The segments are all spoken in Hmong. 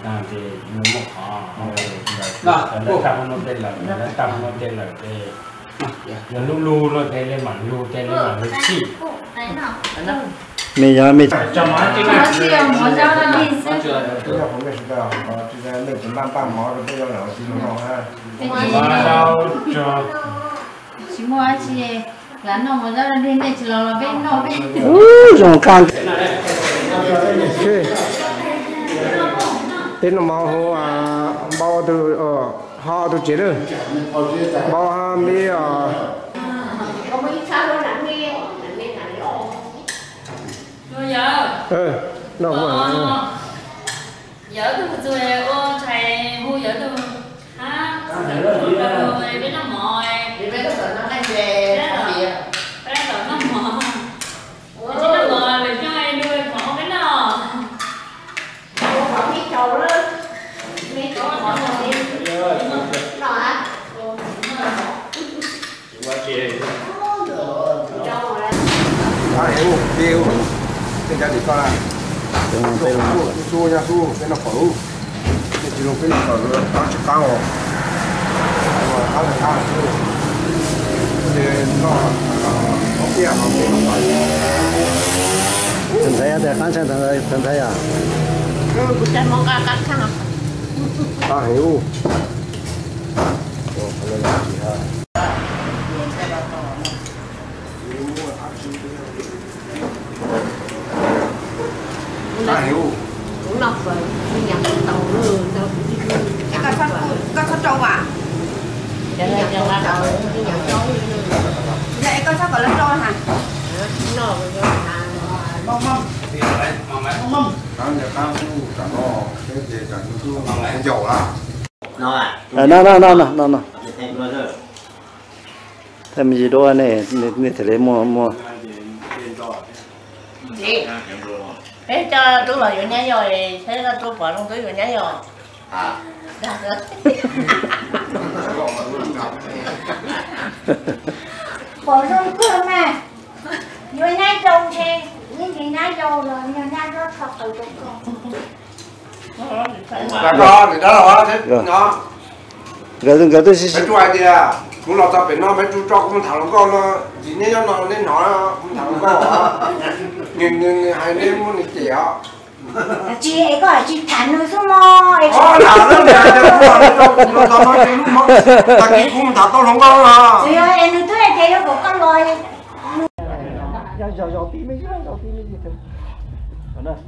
Ces nws muaj qhov, lawv tag nub tej lawm, lawv tag nub tej lawm ces yog lub lug no ces le mam lug ces le mam lug txhij. Me yog me. Tsis muaj dab tsi, lam noj mov zaub dog dig, nej tsis los los peb noj peb. Zoo kawg. Peb noj mov hauv npau tus, ho tus tsev lawm. Npau ho me os. Yawm, yawm tug txug ua ntshai hu yawm tug hab, peb noj mov, peb tau noj mov, peb noj mov, peb noj mov, peb noj mov, peb noj mov. Peb noj pawg, peb noj pawg, tsis qaab os. Tus ntxhais, tus ntxhais yog? Qab heev. Koj txhob rau as. Yog es koj txhob kom lawv rau na. No no no no no. Thaij me ntsis dua, nej thiaj li muaj muaj. Peb coj tub los yuav nyab yau, saib koj tub pom zoo tub yuav nyab yau. Pom zoo kawg mas, yuav nyab yau ntshe, ib ntsis nyab yau los yog nyab nyob txog qhov rau koj. Nkawd, nkawd twb, peb tsuas hais tias kuv los txog pem no, peb tsuas tso kuv mus tham hluas nkauj no, txiv neb nyob no neb hnov kuv mus tham hluas nkauj, nws, nws hais neb muab nws cem os. Tsis es koj tsis tham nws xwb mog. Tag kis kuv mus tham tau hluas nkauj no. Tsis yog es nws twb hais tias yuav kom koj los.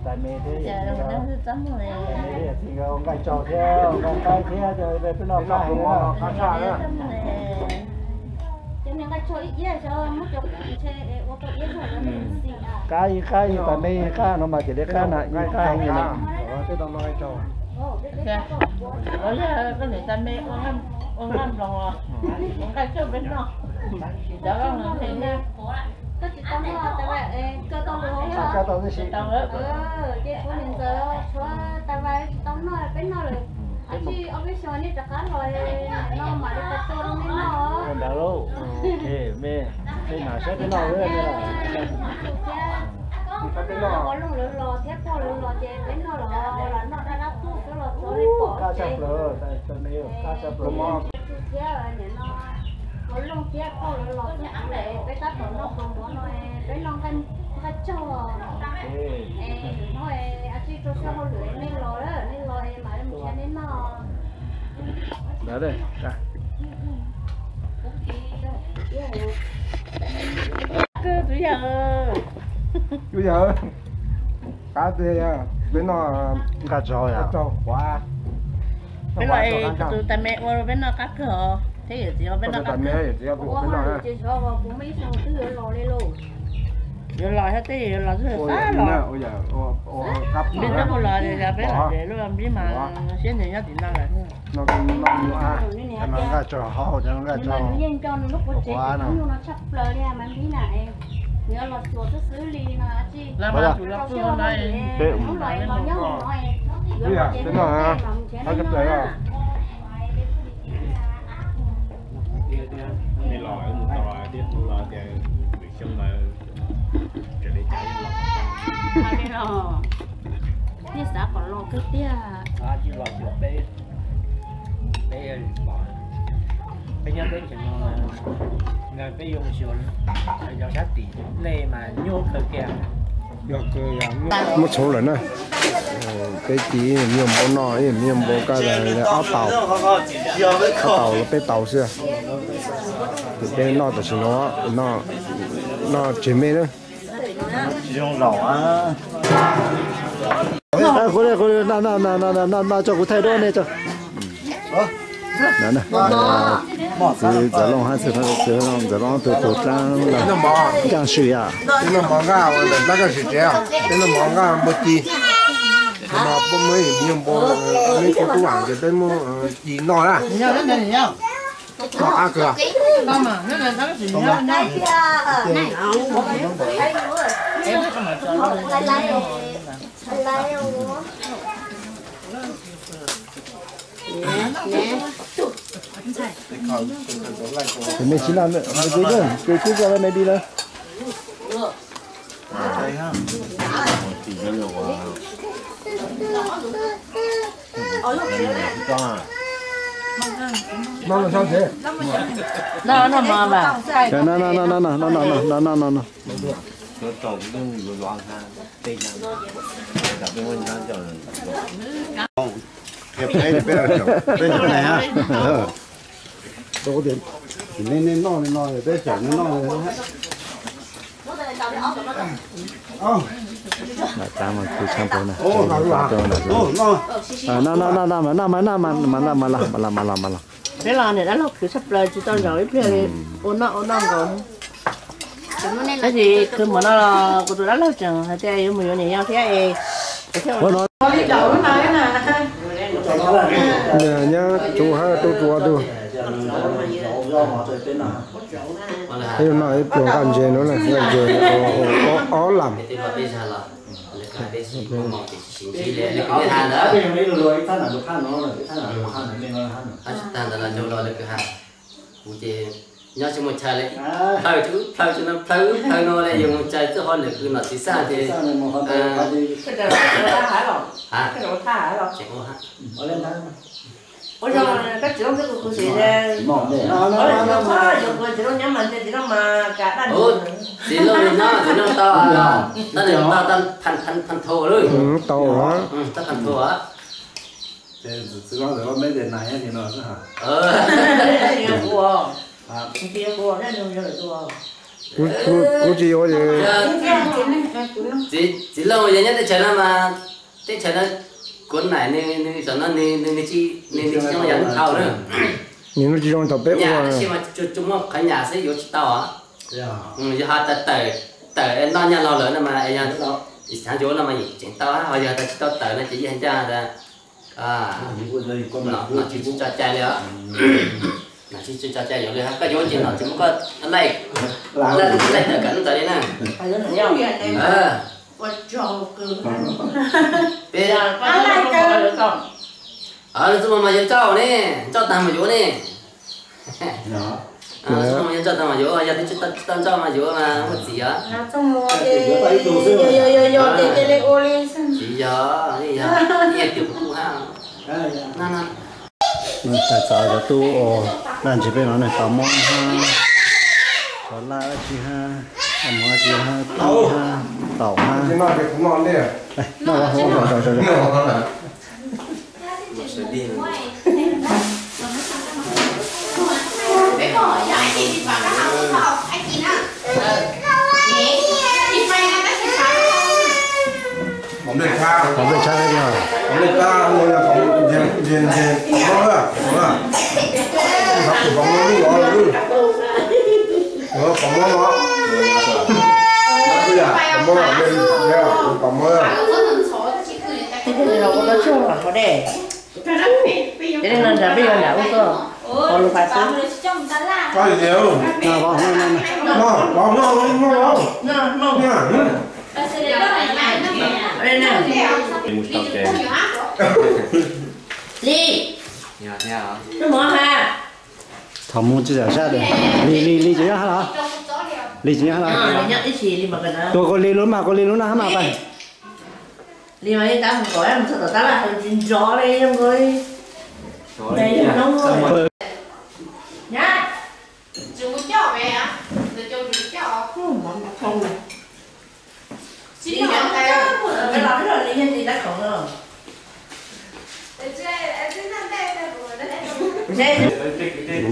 Tais me thiab, tais me thiab, txiv nkawd ua nqaij tsau thiab, ua nqaij qaib thiab, peb noj qab heev. Qab ib qab, ib tais me ib qab no mas ces li qab na, ib qab heev li na. Yog koj niam tais me ua nqaij nploos, ua nqaij tsau peb noj. Cov koj tsis tau noj, tais Vais, koj tau lus hauv, ces kuv niam ntxawm tshuav tais Vais tsis tau noj, peb noj lawm. Ab tsi, ob peb xyoos nej rov qab los no mam li tau tua rau nej noj. Ntawd lauj, me, me mam saib peb noj. Ua looj lawv los thiab pog lawv los ces peb noj los lam noj dab dab tuj xwb los txog li pom ces. Thiab nim no ua looj thiab pog lawv los thiab kuv lawm, peb tab tom noj qhov mov no, peb noj nqaij tsau. Es nim no ab tsi rau siab hauj lwm nej los, nej los mam li mus nrhiav nej noj. Ntawd, tus yawg, tus yawg, qab tiag, peb noj nqaij tsau, peb los es tus tais me ua peb noj qab kawg os, thiab yawm txiv ua peb noj qab kawg. Yuav los thiab, tej yuav los xwb, xab los. Npib twb hu los, yog peb los ces lub npib mas siab ntev nyob tim no lawm. Nqaij tsau hau, nqaij tsau, nws yeej nco nws lub quav tsev, nws tshaj plaws li mas npib na, nws yuav los xyuas xwb xwb li no tsi. Hnub los los nyob no, yuav los ces noj, los nrhiav noj. Los, mus tau tias tus los tias xyoo ntawd raws li cas los. Nej xav kom los kawg tiag. Peb, peb nyob teb chaws no, peb yuav mus xyuas yog sab tim nej mas nyuaj kawg kiag. Muab txhoov lawm na. Peb ci ib nyuag npau noj, ib nyuag npau kaj, ob taus, ob taus los peb taus xwb. Peb noj tam sim no, noj tseg me na. Qhov, qhov, noj, noj, noj, noj, noj, noj, tso kuv thaij duab nej tso. Txiv Ntxawm Looj hab, txiv Ntxawm Looj tus tus dlaab ncaaj sim yom. Peb noj mov nqaj ua ntawm dlaab nqaj sim tsev, peb noj mov nqaj npua ci. Peb muab, peb tub tub vaam ces peb muab ci noj na. Noj qab kawg. Ces mej tsis noj, ces kuv coj mej di lawm. Noj, noj, noj, noj, noj. Nej noj li no peb tseem noj li. Noj, noj, noj, noj, mas noj mas noj mas noj mas noj mas noj mas noj mas los. Peb los niam dab laug khwv tshaj plaws tsis tau zaum ib pliag li. Ua noj ua noj nkaus. Tab sis khwv hmo no los kuv tus dab laug tseem hais tias yuav mus yuav niam yau thiab es. Ua no, nyob tsuv hab tub tsuv ob tug. Ib no ib pluag nqaj ntses no, nqaj ntses ob lam. Kuv ces nyob tsis muaj chaw li, plhaw tsis wb plhaw tsis no plhaw wb plhaw no li, yuav mus txais txoj hauj lwm kws nom txiv xaj ces tseem ua ha. Txiv Looj nyob txiv Looj tau, tau tau pha ntho lawm. Tau pha ntho. Kuv tsis yuav. Txiv Looj yog nyob teb chaws no mas, teb chaws no kuv naim nws, nws zaum no nws, nws tsis zoo yam nws thaum na. Nws tsis zoo thaum peb ua. Tab sis mas tsuas muaj qhov nyam xwb yuav tsis tau. Yog has tas tawm, tawm noj nyaj laug lawm no mas, xaav yuav no mas yeej tseem tau, ho yog tas tsis tau tawm no ces yeej ncaj tas nom tsis tso cai li os. Nom tsis tso cai yuav li, koj yuav ces nom tsis muab koj laij, laij tawm kam ntawd li na. Peb, lawv txuj moo mas yuav ntsauj ne, ntsauj tag mas yuav ne. Txuj moo mas yuav ntsauj tag mas yuav, yog twb tsis tau ntsauj mas yuav mas muaj txiv os. Txiv yog, yog, yog tias kuv kuj hab. Tais txav cov tub ua ntaj ntsig peb no ne, paj mob hab, cov laj dab tsi hab, paj mob dab tsi hab, tub hab, taum hab. Pom nplej tshab, pom nplej tshab, pom nplej tshab, pom mob, pom mob, pom mob, pom mob. Ces li no nram peb yuav nram ub tuaj, hauv lub pas xwb. Li, noj mov ha. Thaum mus tsis txawm sab tias Lis, Lis, Lis tseem nyob hab los? Lis tseem nyob hab los? Tua kuv Lis lub mas, kuv Lis lub no hab mas pais. Li mas tab mus kom mus txog tom tab laj hauv tsis nrov li zoo nkaus li. Nyab, tsis mus coj me, ntawd coj mus coj. Tsis mus coj, mus los li nyob tsis tab khoom no.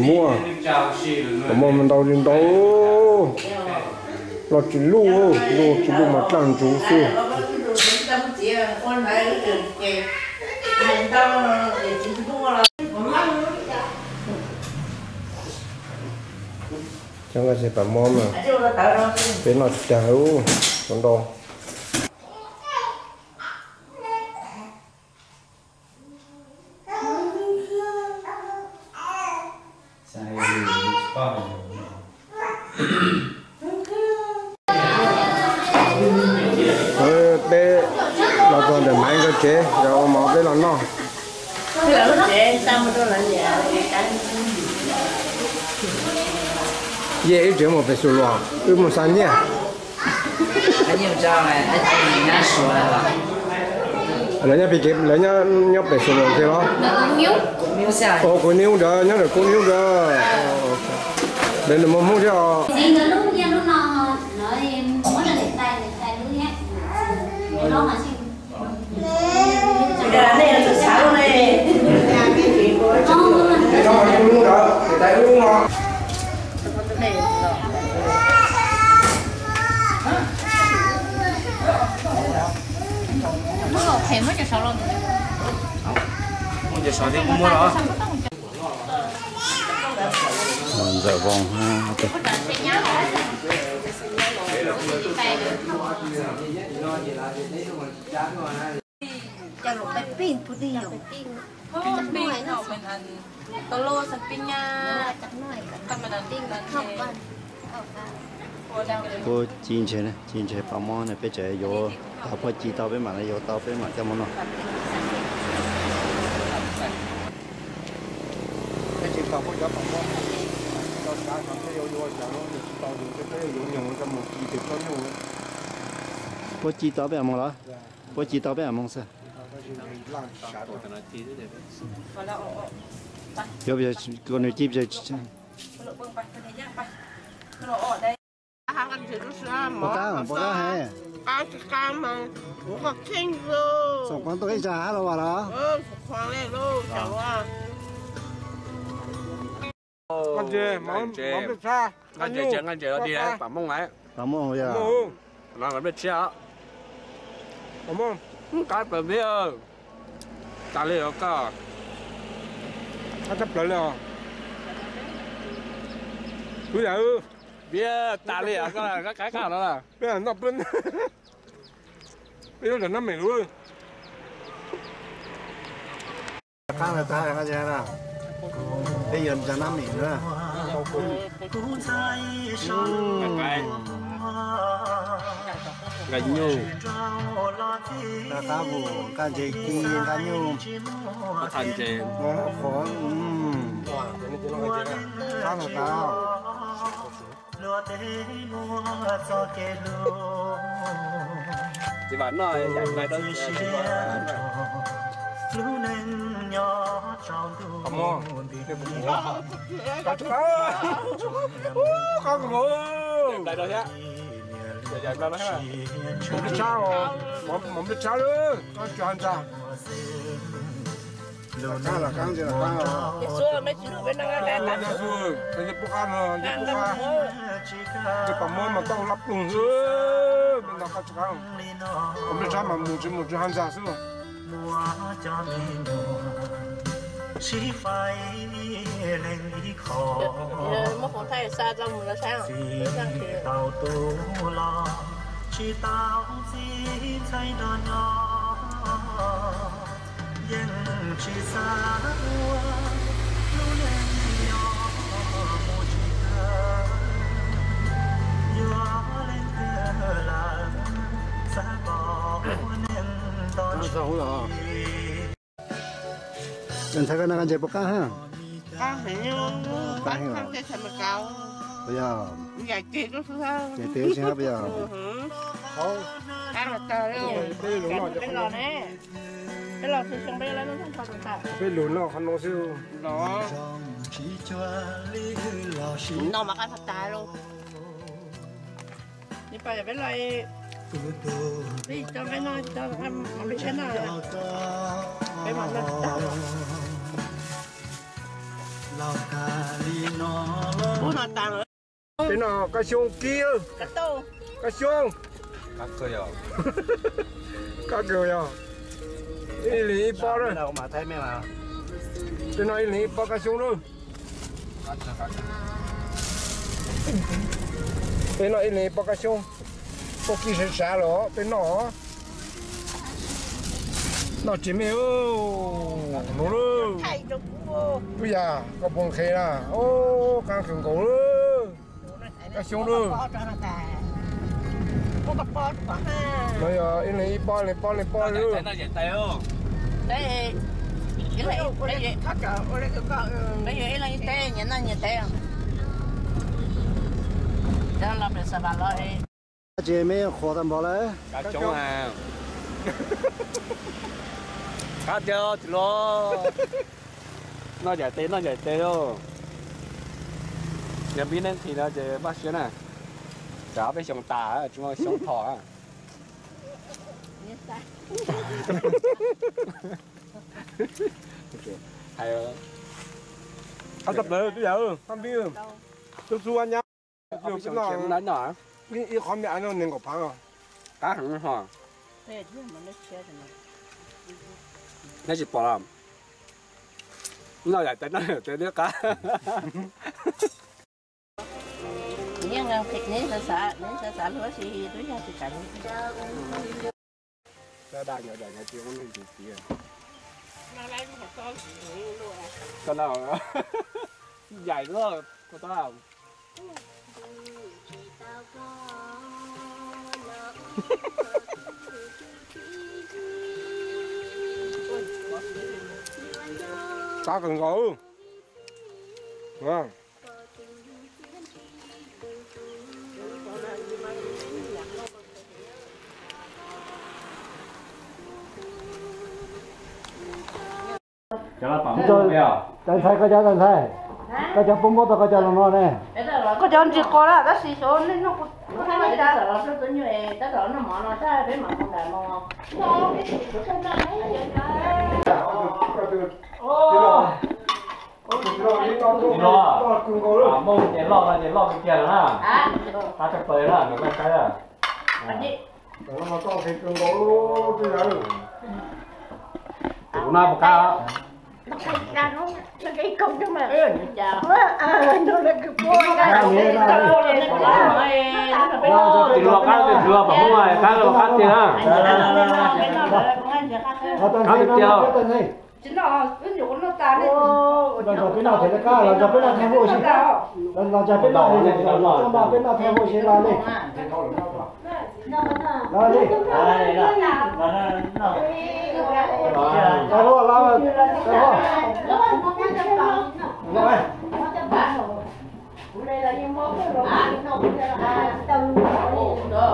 Muaj, muaj ntau li ntau, los tsis luj, luj tsis luj mas dlaj ntsuv xwb. Cov nqaij xej pam mob na, peb noj tsis tag, ntau. Peb los txog ntawm Maiv nkawd tsev, yog ua mov peb los noj. Yej wb tsev mus pem Xus Luas, wb mus xa nyiaj. Lawv nyob pem, lawv nyob pem Xus Luas kiag los? Ua Kub Niub ntawd, nyob ntawm Kub Niub ntawd. Lawv nws muaj Hmoob thiab os. Ntxawm Voos. Puab ci ntseg, ci ntseg pam mob na, peb tseem yuav, thaum puab ci tau peb mam li yuav tau peb mam coj mus noj. Puab ci tau peb mam mus los? Puab ci tau peb mam mus xwb. Yuav, nws ci Pov qab, pov qab he. Xoom Khuam tuaj ib tsam hab los vas los? Nqaij ntses, nqaij ntses los dig pam mooj lawm. Pam mooj yog. No mas nplej tshiab. Qab plaws npiab. Tas li os koj. Qab plaws li os. Wb yam wb. Npiab tas li os koj, qab qab no. Peb noj peb, peb yuav nrog nab mem lub. Qaab no tas, peb yuav nrog nab mem na. Nqaij nyuj, nqaij qab vus, nqaij ntses ci, nqaij nyuj, nqaij qhov, qab no tas. Pam mooj, qab kawg nkaus. Mov nplej tshab, mov nplej tshab lawm, koj tsis hais ntag. Peb qab no, peb pam mooj mas tau lab ploog xwb, peb nta qab tsis qab. Mov nplej tshab mas mus tsis mus tsis hais ntag xwb. Ntxhais, koj noj nqaij ntses puas qab hab? Qab heev os. Yog, ces tes tsis hab puas yog? Peb lug noj, peb lug noj qhov no xwb. Noj mas qab tag lawm. Peb noj kab xyoob kib, kab xyoob, kab kawg yog ib leeg ib pob na. Peb noj ib leeg ib pob kab xyoob na. Peb noj ib leeg ib pob kab xyoob, pob kib sav sav los peb noj. Noj tsis me no lawm. Ub yam koj puas nqhis na, ub qab kawg nkaus lawm. Kab xyoob lawm. No yog ib leeg ib pob, leeg pob leeg pob lawm. Ces me qhuav tag npaum lawm. Qab tiag tsis los. Noj ncaim tes, noj ncaim tes lauj. Yog npib neeb nqhis no ces npaj siab na. Tsam peb xyoo tas tsis muaj xyoo thom. Hais, qab tshaj plaws twb yog, qab npib, tub xub nyab. Ib qhov me no nees nkaum phav. Qab heev ho. Neb tsis pom los? Noj yam tes, noj yam tes twb qab. Koj no yaim loj, koj tab. Qab kawg nkaus. Tais ntxhais, koj cov tais ntxhais, koj cov pub npauj tau koj cov los no ne. Koj cov ntsis qos lawm tab sis xyov nej noj kuv, kuv tab tab tab tab noj mov no tab peb mam mus nram mov. Los, Hmoob ces loj no ces loj kiag kiag no na. Qab tshaj plaws na, nws koj saib na. Tus no puas qab? Tsis luag qab, tsis luag pom Hmoob qab tiag na. Qab tiag. Los nrog peb noj thiab qab, los nrog peb noj thaij huj si, los nrog peb noj, peb noj thaij huj si los li. Los li. Los, los, los.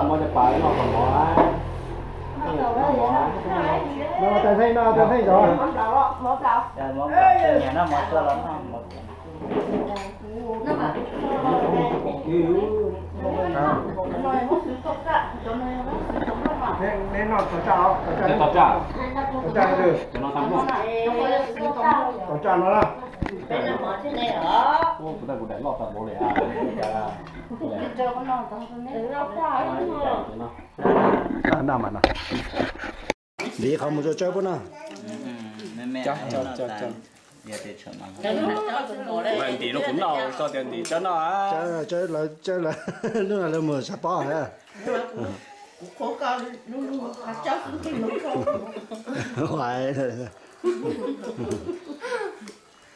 Muab cov pas noj kom mov. Noj tas theej, noj tas theej zov. Neb noj tau tsaj, tau tsaj, tau tsaj no na. Kuv daim loj tag npaum li. Noj mas no. Ntim qhov mus rau tsawb puab noj. Ntim no kuv noj, koj tias ntim tsawb noj. Tsawb lawv, tsawb lawv, hnub no lawv mus sav pob.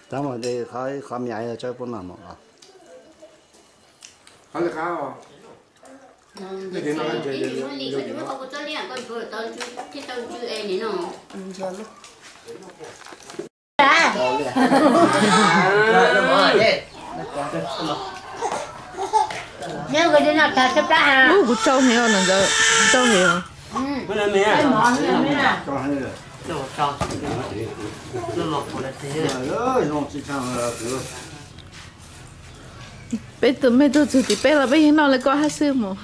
Tab mas qhov me tsawb puab noj mus os. Ub, kuv tsau heev os, no ntawd tsau heev os. Peb tus me tug txug tim peb los peb yeej noj le koj hab xwb mus.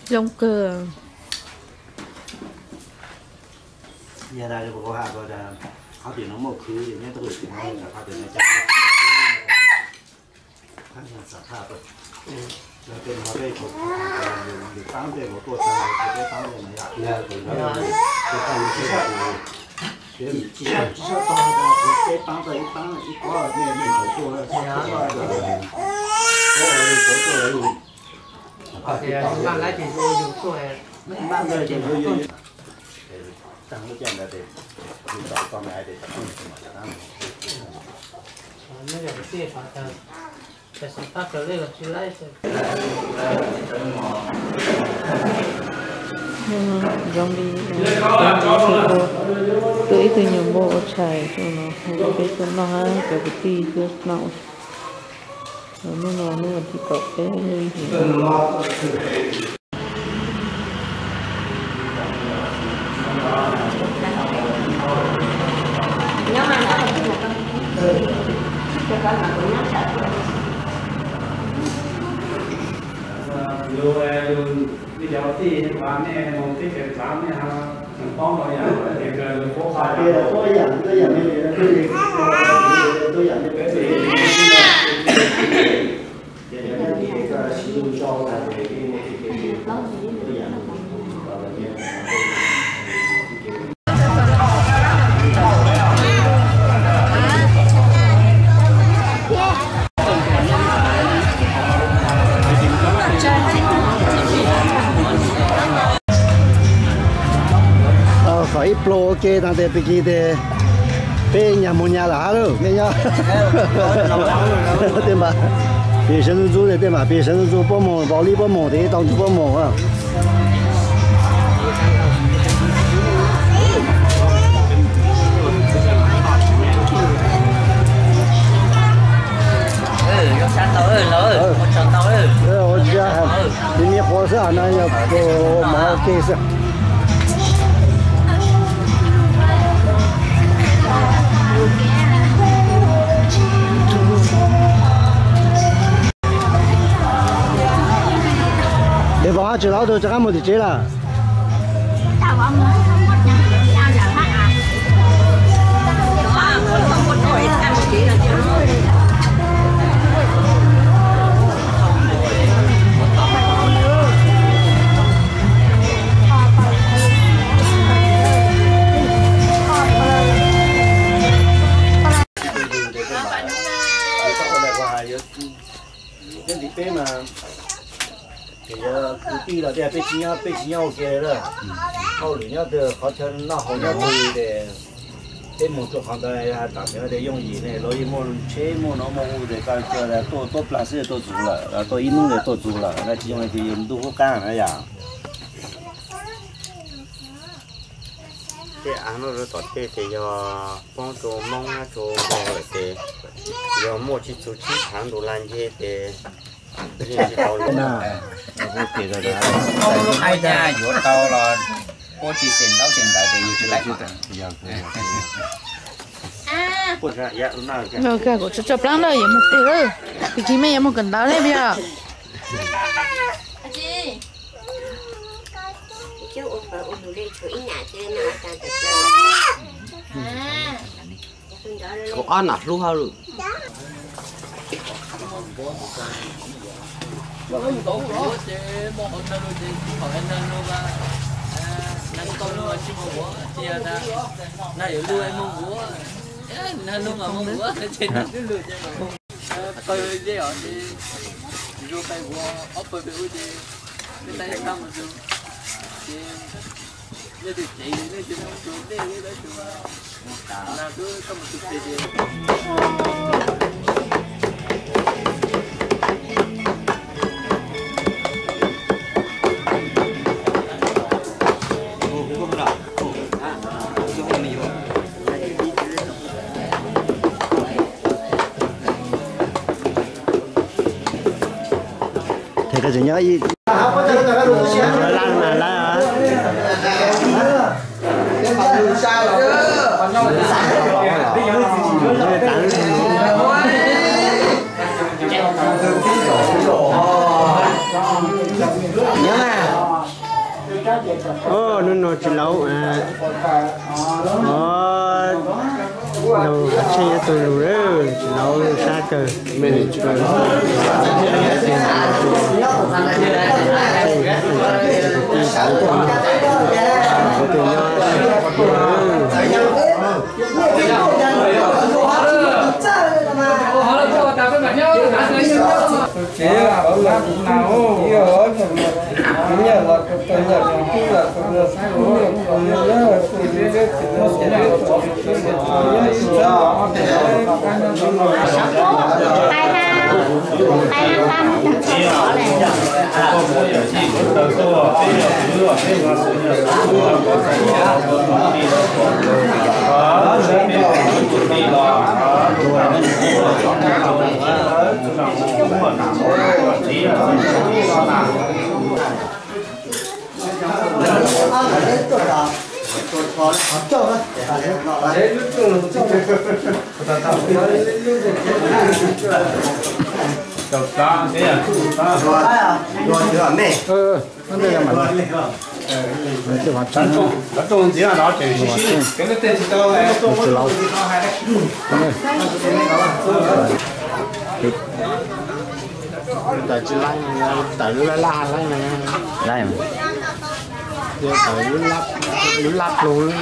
Zoo kawg. Zoo li tuaj ib tug nyuam npua ua tshais no hu rau peb tuaj noj hab cov kwv tij tuaj noj. Hnub no hnub vas thib kaum peb lub ib hlis. Qhov ib pluag ua ke taag tes pig kig tes peb nyag moog nyag lawm hab lauj, me nyob. Tej npam pig sawv ntxuv ntxuv tes tej npam pig sawv ntxuv ntxuv puab moog, vaus lib puab moog tes ib tau ntxuv puab moog. Ua tsiab, nim qhuav xwb no yog mov ua ke xwb. Ces vauv hab tseem laub tug rov qab mus tim tsev lawm. Nyob tim peb mas ces yog kwv tij los tias peb tsis nyob, peb tsis nyob ua ke lawm. Hauj lwm nyob twg, qhov chaw noj haus nyob twg ces peb mus rau qhov ntawd. Tam sim no ces yooj yim ne, luag yeej muaj tsheb muaj no muaj ub ces koj tuaj tuab plag xwb tuaj txug lawm, tuaj ib hnub ces tuaj txug lawm, tsis zoo li tias yus ntuj qub qab na yom. Tej av no rau tom tej ces yog poob rau Moob hab rau Nplog lawm ces yog muaj tsis txug tsib thaav ntus laj nce ces yeej tsis tau lub. Yuav tau los puab tsis xeem ntaub xeem ntawv ces yus tsis laib. Kuv tso plaab na, yuav moog pw lawm, kuv tsis me yuav moog kawm ntawv ne puas yog? Tshuav ob nam hlub hab lawm. Tes koj tseem nyob ib Laj na laj. Nyob na. Hnub no tsis laus, laug Tsheej yuav tug lug, tsis laus sab kawg. Tawm tsis laib, tawm lub laj laj laib na. Laib mas. Tawm lub laj, lub laj pluag.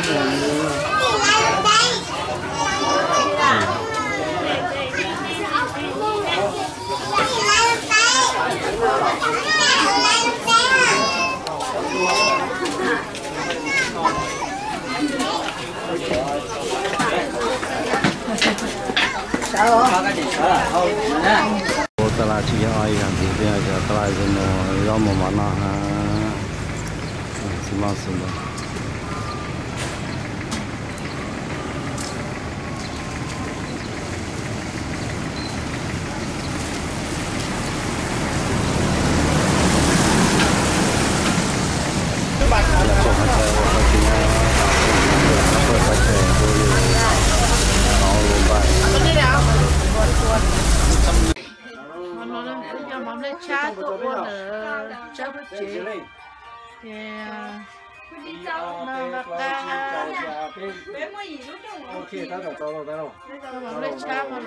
Ua tas las tsis yog ib yam ntxiv tiag, cov tas las zoo no, yob mus mov noj ha. Tsis maj xwb ntag. Hmo no kuv coj mov nplej tshab tuaj ua ntawm tsab pob tsev. Ces no nqa qa, mov nplej tshab, ntawm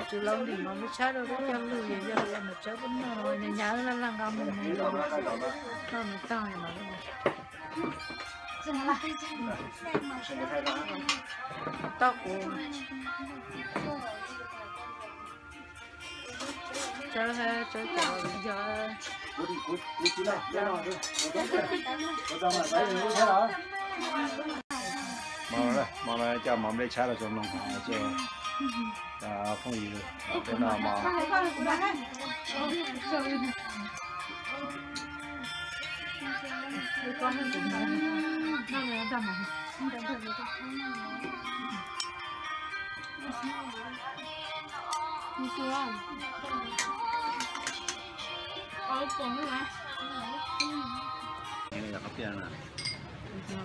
tsis laus ntim mov nplej tshab rau peb coj lug, yog yog ua ntawm tsab pob noj, nyav nyav laj laj nqa mus noj nws tag mas. Toj kuv. Tsawb, tsawb cov yog. Hmo no coj mov nplej tshab los rau noog, phooj ywg, peb noj mov.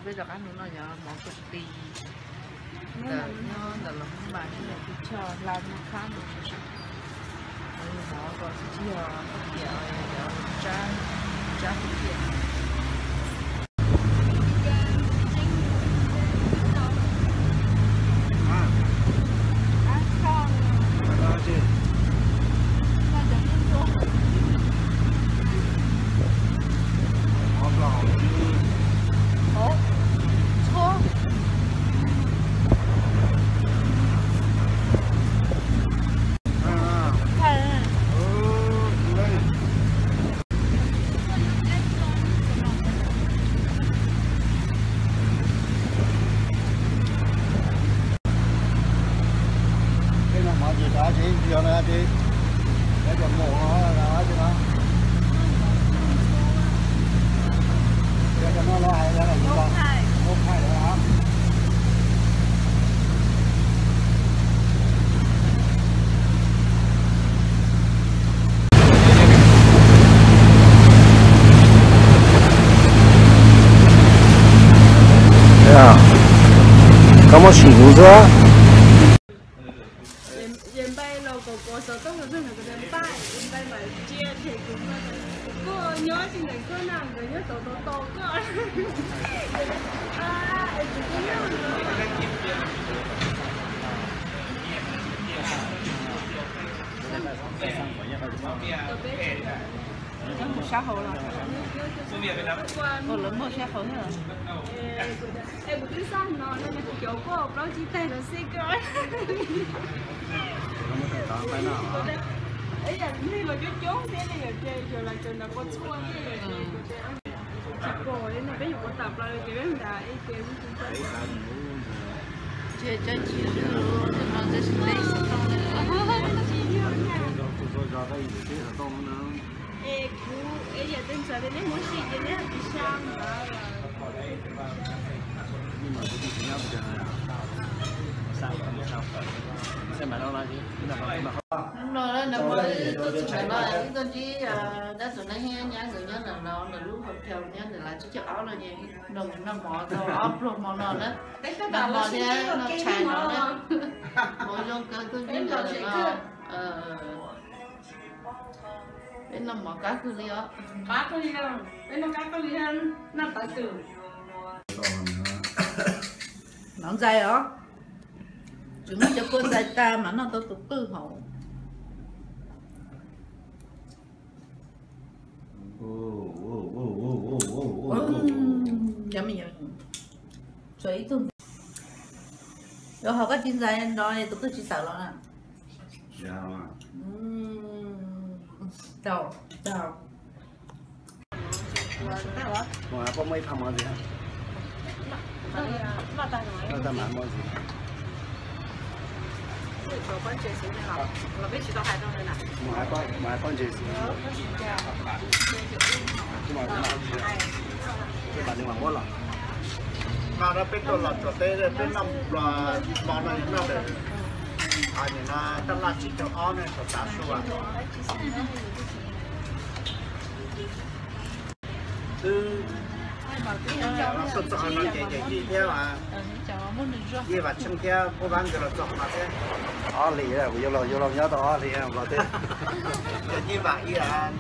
Peb rov qab hnub no yog mov kawg ti ntawm nyob ntawm los mas nyob ntawm tib choj hla nyob qab ntawd. Mov ko tsis yog khaub tias, yog tsab, tsab khaub tias. Ua sim kuv xwb. Ces npai los kom kuv xov tooj los nrog nkawd npaj, npai mam ntsia ces kuv, kuv kuj nyob tsis ntawm koj na, nkawd nyob tau tau tau koj. Es kuv kuj nyob. Mus sab hauv los? Ua lawv muaj sab hauv thiab. Es kuv twb xaj no no, kuv cov kuj plaub tsib teg los xij koj. Ib yam nej los coob coob thiab ne, yog ces yog lawv cov ntawd ua txhua thiab, yog ces tsis pom li no peb yuav ua tawm plaws li ces peb mus nrad ib ce. Ces cov tsis no, tsis yog na. Es kuv es yam tej ntxhais tias nej muab sim ces nej tsis sab ntawd. Hnub no na, hnub no wb tuaj txog ntawm no, wb tuaj ntsib dab tus neeg nyab nkawd nyob ntawm no, ntawm lub hotel nyob ntawm lawv tsib caug ob no ces nrog nkawd noj mov tau ob pluag hmo no na. Noj mov thiab noj tshais no na. Hmoob zoo kawg tuaj ntsib nkawd ntawm no. Peb noj mov qab kawg li os. Qab kawg li, peb noj qab kawg li, noj tawv tus. Nov ntxais os. Tsis muaj cov kua ntxais tas mas noj tau tus qwj hauv. Yummy, yummy. Tshuav ib tug. Yuav hauv koj tsis ntxais no tus qwj tsis tawm los na. Tau, tau. Mus hais poj muaj ib phaj mov ntxiv. Noj tag mas muaj ntxiv. Mus hais poj, mus hais poj ntses xwb. Peb mam li mam muab los. No peb tuaj los txog teb peb noj mov no noj lawm. Nim no taj laj tsib caug ob ne, tau tav su. Twb tuaj txog no ces yawm yij thiab, yij Vam Tsheej thiab Phuaj Vab nkawd los txog no thiab. Ob hlis, kuv yuav los, yuav los nyob tau ob hlis los thiab. Yawm yij Vam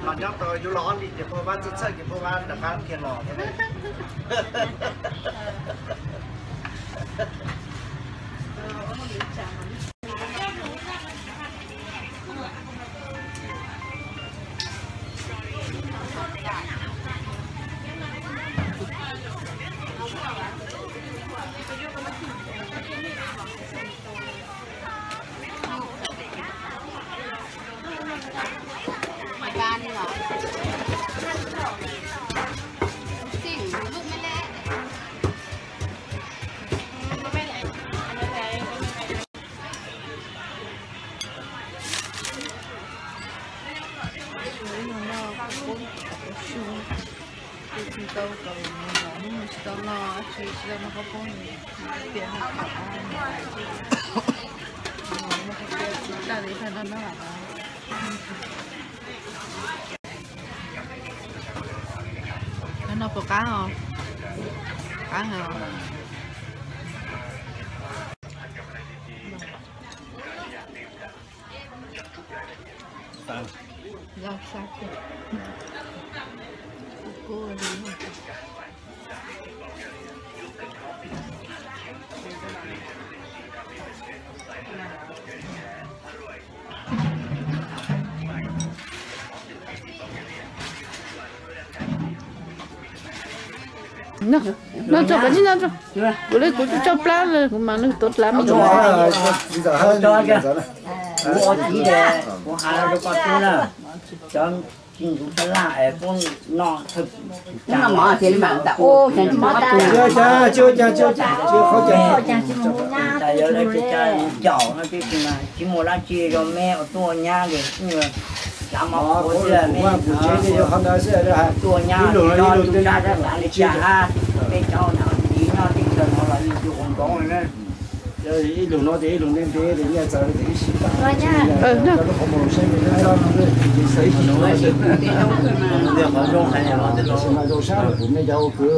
los nyob tau yuav los ob hlis ces Phuaj Vab txhawj txhawj ces Phuaj Vab rov qab khiav los thiab. Tus tsis tau kom mus zov hnub no tsis tau noj dab tsi, tsis tau noj qhob poob, piam noj qab, tsis tag li tag no noj. Noj puas qab os? Qab heev. Loj sab tiag. Kub kub li. Noj tso, koj tsis noj tso. Kuv li kuv tsis tso plab li, kuv mas nws tuav plab me. Kuv ua txiv, kuv hais rau koj tub na, cov tsis ntxuv sab laj es kuv noj thawj, noj mov ces li mam ntawm ub, ces tsis muaj qhov tu. Cas yog lawv tsis caum no tsis mas tsis muaj dab tsi, yog me ua tuaj nyab ces txav mov qhuav xwb, me tuaj nyab no tus sab sab xav li cas hab, peb cov no txiv nyob teb chaws no los yus ua nkoos na. Ib lus no ces ib lus ntev ntev ces nyiaj txawv ces ib sij tas. Lub qhov muag saib, ib sij tas, qhov zoo hais, tab sis mas zoo sab lawm kuv me cov ua kwv.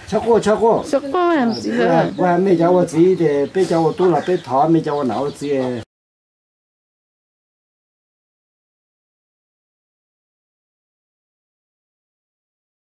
Tshaj quaj, tshaj quaj. Kuv hais mej cov ua txiv ces peb cov ua tub los peb thov mej cov ua nam ua txiv.